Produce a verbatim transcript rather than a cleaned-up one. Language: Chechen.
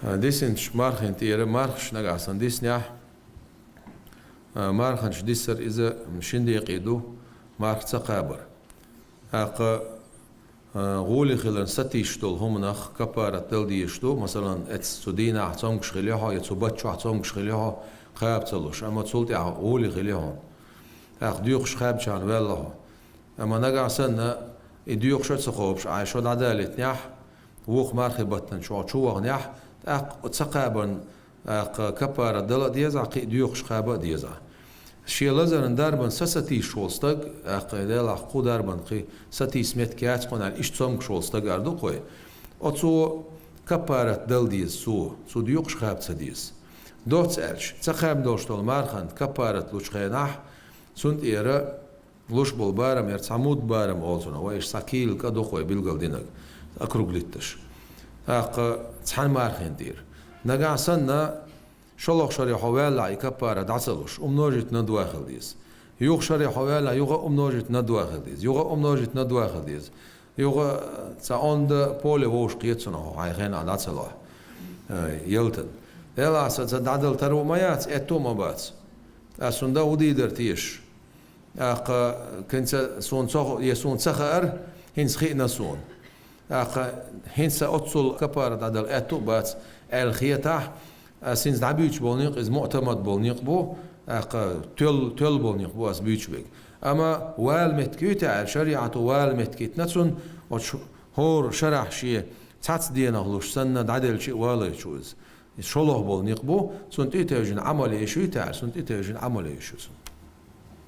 Дисинчу мархин тӀера мархаш нагахь санна диснехь, марханаш дисар иза шин декъе ду, марха ца кхабар. ТӀаккха гӀоле хиларна сатийсаш долу хӀуманах каппарат дала дезаш ду, масалан, эццу дийнахь цомгуш хили хьо, я цу бат чохь цомгуш хили хьо, кхаба ца луш, амма цул тӀаьхьа гӀоле хили хьо. ТӀаккха доькъуш кхаьбчарна ваьлла хьо. Амма нагахь санна, и доькъуш а ца кхобуш, Ӏай шо дӀадалийтинехь, вукху мархи баттана чохь чу ваханехь, тӀаккха ца кхабарна, тӀаккха каппарат дала а деза, кхин а доькъуш кхаба а деза. Шен лазаран дарбан са сатийсаш волу стаг, тӀаккха делахь кху дарбан кхин сатийса меттиг яц кхунал иштта цомгуш волу стаг ар ду кхой. Оцо каппарат дала деза цо, цу доькъуш кхаба ца деза. Доцца аьлча, ца кхаьбна долуш долу мархан каппарат лучу хенахь, цунна тӀера луш болу барам яра цхьа муд барам олу цунах, вай иштта схьа кийла кӀа дукхой билгал динарг, округлитташ. ТӀаккха цхьана мархин тӀера. Нагахь санна, шолгӀа шаре хьо ваьллахь и каппара дӀа ца луш, умножить на два хила деза. Юха шаре хьо ваьллахь, юха умножить на два хила деза. Юха умножить на два хила деза. Юха цхьа онда поле вовшах кхета цунах, хьайн хенахь дӀа ца лохь. Ялтан. Делахь аса ца дӀадала таро ма яц, аьтту а ма бац. Ас хӀунда а хӀу дийр дара теша. ТӀаккха, хӀинца суна ца хо-, я суна ца хаьара, хӀинца хиъна суна. ТӀаккха, хӀинца оццул каппара дӀадала аьтту а бац аьлла хетахь, ас хӀинца дӀабуьйцуш болу некъ иза муӀтамад болу некъ бу, тӀаккха тоьл-, тоьлла болу некъ бу ас буьйцуш берг. Амма вала меттиг юй те аьлла, шариӀато вала меттиг йитина цунна, оцу хӀора шарахь шен цхьацца денах луш санна дӀаделча а валийта ву иза. Иза шолгӀа болу некъ бу, цунна тӀе а тевжина Ӏамал еш юй те аьлла, цунна тӀе а тевжина Ӏамал еш ю цунна.